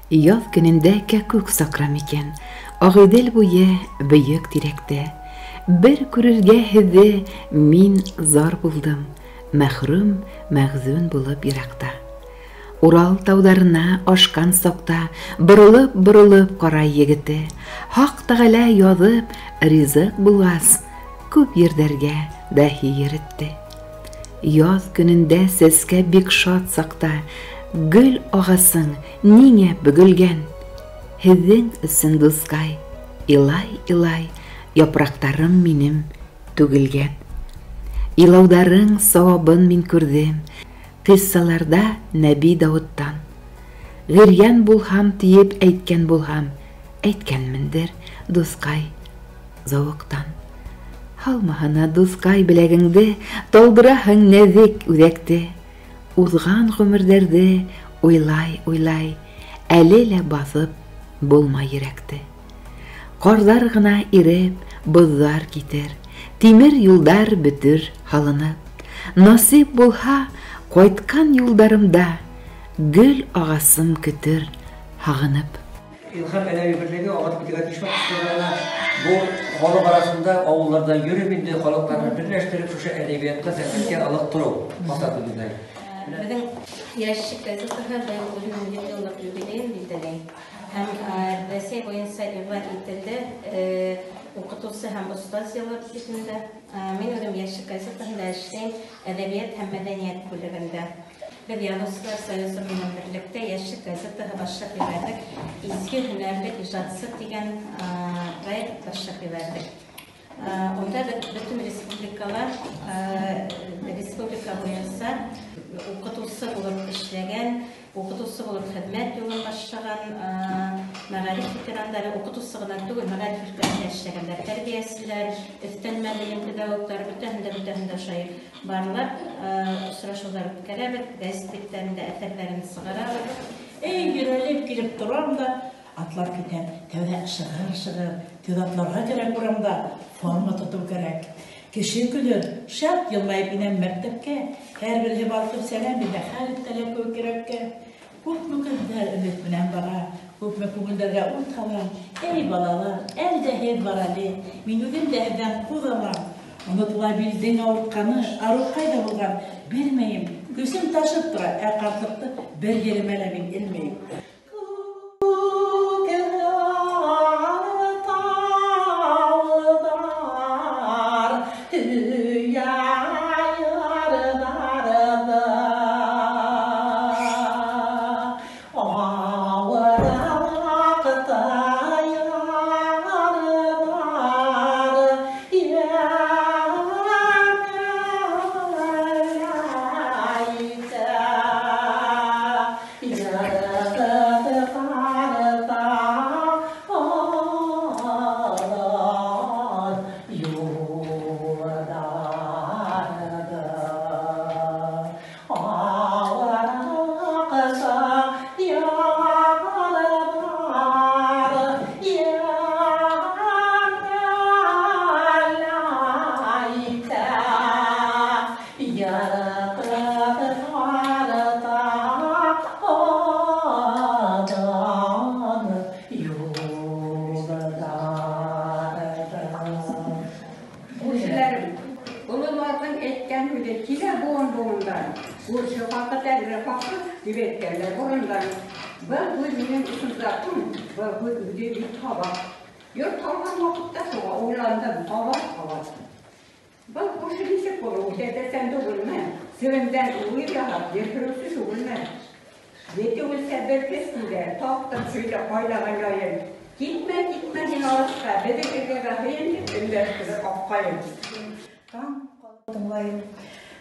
Яз көнендә кәкүк сакра микән, Агыйдел буе бөек тирәктә. Бер күрергә һезе мин зар булдым, Мәхрүм, мәхзүн булып еракта. Урал таударына ашкан сакта Борылып-борылып карай егете. Хак Тәгалә язып ризык булгас, Күп йирдәргә даһи йөретте. Яз көнендә сәскә бик шат сакта, Гөл агасың ниңә бөгелгән? Һеҙҙең өсөн, дуҫҡай, илай-илай, Япрактарым минем түгелгән. Илауҙарың сауабын мин күрҙем, Ҡиссаларҙа Нәби Дауыттан. Ғирйән булһам тиеп әйткән булһам, Әйткәнмендер, дуҫҡай, зауыҡтан. Һалмаһына, дуҫҡай, беләгеңде, Талдыраһың нәҙек үҙәкте. Уҙған ғүмерҙәрҙе уйлай-уйлай, Әле лә баҫып булмай йөрәкте. Ҡарҙар ғына иреп, боҙҙар китер, Тимер юлдар бөтөр һалынып. Насип булһа, ҡайтҡан юлдарымда Гөл ағасым көтөр һағынып. Илһам әдәби берлеге агартып китергә тиеш вакытларда бу халык арасында авылларда йөреп инде халыкларны берләштереп шушы әдәбиятка, сәнгатькә ылыктыру максаты безнең. Безнең Яшьлек газетасы быел үзенең 100 еллык юбилеен билгели һәм Россия буенча игълан ителде Укытучы һәм остаз елы дип инде. Мин үзем Яшьлек газетасында эшлим, әдәбият һәм мәдәният бүлегендә. Без Язучылар союзы белән берлектә Яшьлек газетасы башлап җибәрдек. Изге һөнәрле иҗатчы дигән проект башлап җибәрдек. Унда без бөтен республикала, республика буенча укытучы булып эшләгән, укытучы булып хезмәт юлын башлаган мәгариф ветераннары, укытучы гына түгел, мәгариф өлкәсендә эшләгәннәр, тәрбиячеләр, өстәлмә белем педагоглары, бөтәһен дә, бөтәһен дә шулай Барлап, очрашулар үткәрәбез, гәзит битләрендә әсәрләрен чыгарабыз. Әй, йөрәлеп килеп торам да, атлап китәм. Тәүдә шыгыр-шыгыр, тиз атларга кирәк урамда, форма тоту кәрәк. Кеше көлер, шат елмаеп инәм мәктәпкә, һәрберсе балкып сәлам бирә хәл итәләр кебек йөрәккә. Күпме көннәр өмет белән бара, күпме күңелләргә ут һала. Әй, балалар, әле дә һез бар әле, мин үзем дә һездән кул алам. Онытыла билдең авыртканы, ару кайда булган, белмәем. Көчем ташып тора, ә картлыкты бер еремә лә мин элмәем.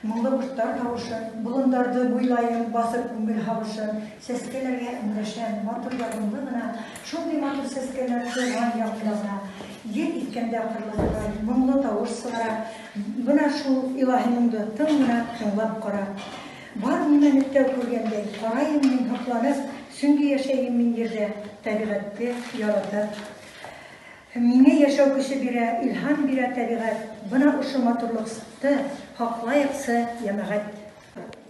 Моңлы кошлар тавышын, болындарҙы буйлайым, баҫып күңел һағышын, сәскәләргә өндәшәм, матур яғымлы ғына, шундай матур сәскәләр тыуған яғымда ғына. Ел иҫкәндә ҡарлығырҙай, моңло тауыш сығара, бына шул илаһи моңдо тын ғына тыңлап ҡара. Бар нимәне тәү күргәндәй, ҡарайым мин һоҡланып, сөнки йәшәйем мин ерҙә, тәбиғәтте яратып. Миңә йәшәү көсө бирә, илһам бирә тәбиғәт. Бына ошо матурлыҡты һаҡлайыҡсы, йәмәғәт.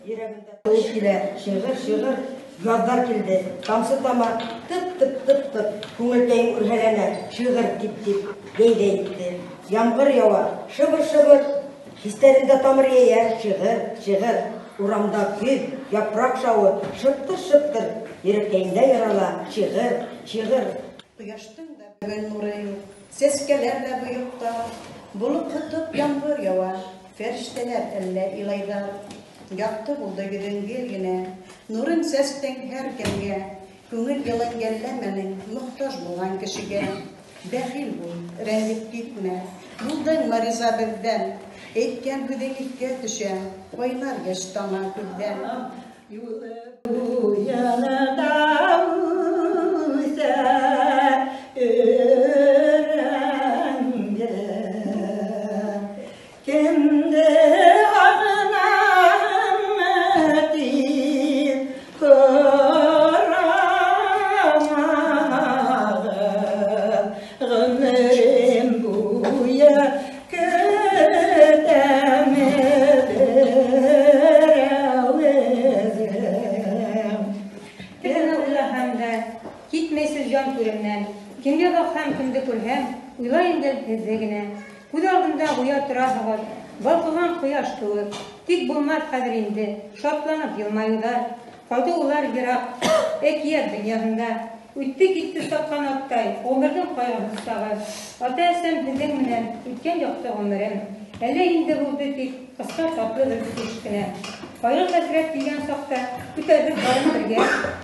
Йөрәгемдә тыуып килә шиғыр, шиғыр. Язлар килде, тамчы тама, тып-тып-тып-тып, Күңелкәем үрһәләнә, шигырь тип-тип, Җәй дә итте. Ямгыр ява, шыбыр-шыбыр, Хисләремдә тамыр йәя, шигырь, шигырь. Урамда көз, яфрак шавы, шыптыр-шыптыр, Йөрәккәемдә ярала, шигырь, шигырь. Кояштың да бүген нуры юк, Сәскәләр дә боекта. Болыт тотып яңгыр ява, Фәрештәләр әллә илайда. Якты булды йөзең гел генә, Нурын сәстең һәркемгә. Күңел елың йәлләмәнең Мохтаҗ булган кешегә. Бәхил бул, рәнҗеп китмә, Булдыңмы риза бездән? Әйткән һүзең иҫкә төшә, Кайнар яшь тама күздән. Юлы буенда үсә өрәңге. Кемде агынамы дип сорамагыз, гомерем буе көтәм берәү. Кемне уйласам да, китмәйсез җан түремнән. Кемгә баксам, кемде күрһәм, уйлайым гел һезе генә. Күз алдымда гүя торасыгыз, балкыган кояш кебек. Тик булмас хәзер инде, шатланып елмаюлар. Калды улар ерак, әкият дөньясында. Үтте китте саткан аттай, гомернең кайгысыз чагы. Ата-әсәм һезнең менән үткән якты гомерем. Әллә инде булды тик кыска татлы бер төш кенә. Кайгы-хәсрәт килгән чакта күтәрдек барын бергә.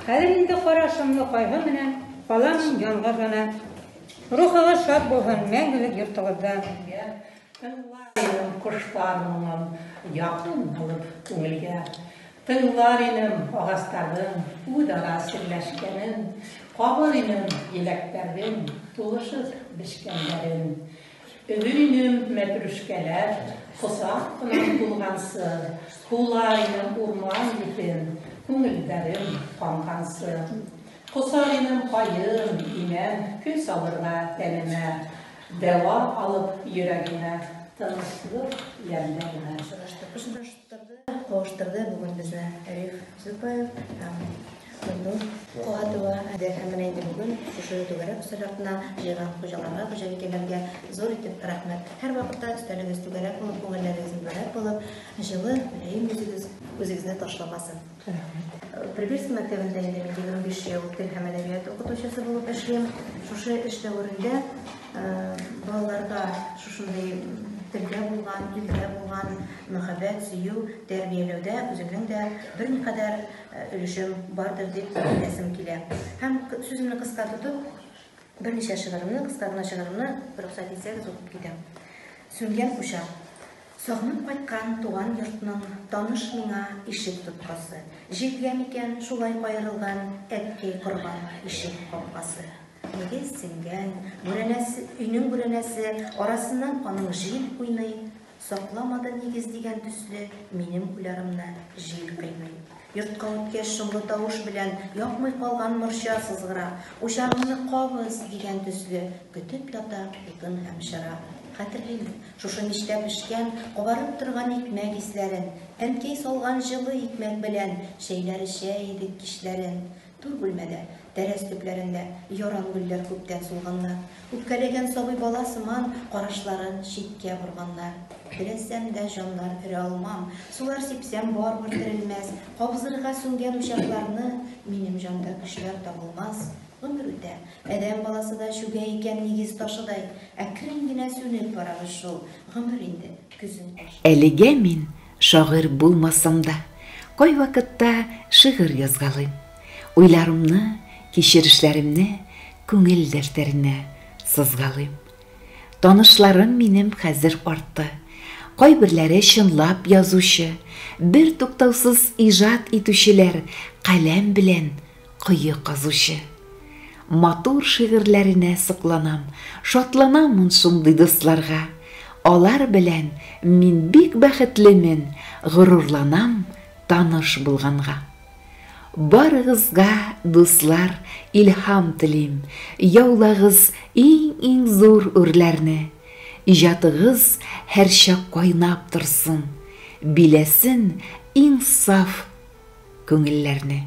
Хәзер инде кара шомлы кайгы менән каламын ялгыз гына. Рухыгыз шат булһын мәңгелек йортыгызда. Тыңлар идем кошлар моңын якын булып күңелгә. Тыңлар идем агастарның үзара серләшкәнен, кабыр идем еләкләрнең тулышып бешкәннәрен. Өлер идем мәтрүшкәләр косак кына тулганчы, һулар идем урман җитен, күңелләрем канганчы. Косар идем каен, имән, көй салырга тәнемә, Дәва алып йөрәгемә, тынычлык ямьләремә. Очраштык. Очраштырды, кавыштырды бүген безне Риф Зөкаев һәм Гөлнур Куатова. Һәм менә инде бүген шушы түгәрәк өстәл артына җыйган хуҗаларга, хуҗабикәләргә зур итеп рәхмәт. Һәрвакытта өстәлегез түгәрәк булып, күңелләрегез мөбарәк булып, җылы, мөлаем йөзегез үзегезне ташламасын. Рәхмәт. Прибельский мәктәбендә инде мин 25 ел тел һәм әдәбият укытучысы булып эшлим. Шушы эш дәверендә балаларга шушындый телгә булган, илгә булган мәхәббәт, сөю тәрбияләүдә үземнең дә берникадәр өлешем бардыр дип әйтәсем килә. Һәм сүземне кыска тотып, берничә шигыремне, кыска гына шигыремне рөхсәт итсәгез укып китәм. Сүнгән учак. Сагынып кайткан туган йортның Таныш миңа ишек тоткасы. Җилгә микән шулай каерылган Әткәй корган ишек капкасы. Нигез сеңгән, бүрәнәсе, Өйнең бүрәнәсе Арасыннан аның җил уйный. Сакламады нигез дигән төсле Минем уйларымны җил кыйный. Йортка үткәч, шомлы тавыш белән Якмый калган морҗа сызгыра. Учагыңны кабыз, дигән төсле, Көтеп ята утын һәм чыра. Хәтерлим, шушы мичтә пешкән, Кабарып торган икмәк исләрен. Әнкәй салган җылы икмәк белән Чәйләр эчә идек кичләрен. Түр бүлмәдә, тәрәз төпләрендә Яран гөлләр күптән сулганнар. Үпкәләгән сабый бала сыман Карашларын читкә борганнар. Теләсәм дә җаннар өрә алмам, Сулар сипсәм барыбер терелмәс. Кабызырга сүнгән учакларны Минем җанда көчләр табылмас. Гомер үтә. Адәм баласы да чүгә икән нигез ташыдай. Әкрен генә сүнеп барабыз шул. Гомер инде көзен ашый. Әлегә мин шагыйрь булмасам да, кайвакытта шигырь язгалыйм. Уйларымны, кичерешләремне күңел дәфтәренә сызгалыйм. Танышларым минем хәзер артты. Кайберләре чынлап язучы, бертуктаусыз иҗат итүчеләр, каләм белән кое казучы. Матур шигырьләренә сокланам, шатланамын шундый дусларга. Алар белән мин бик бәхетлемен, горурланам таныш булганга. Барыгызга, дуслар, илһам телим, яулагыз иң-иң зур үрләрне. Иҗатыгыз һәрчак кайнап торсын, биләсен иң саф күңелләрне.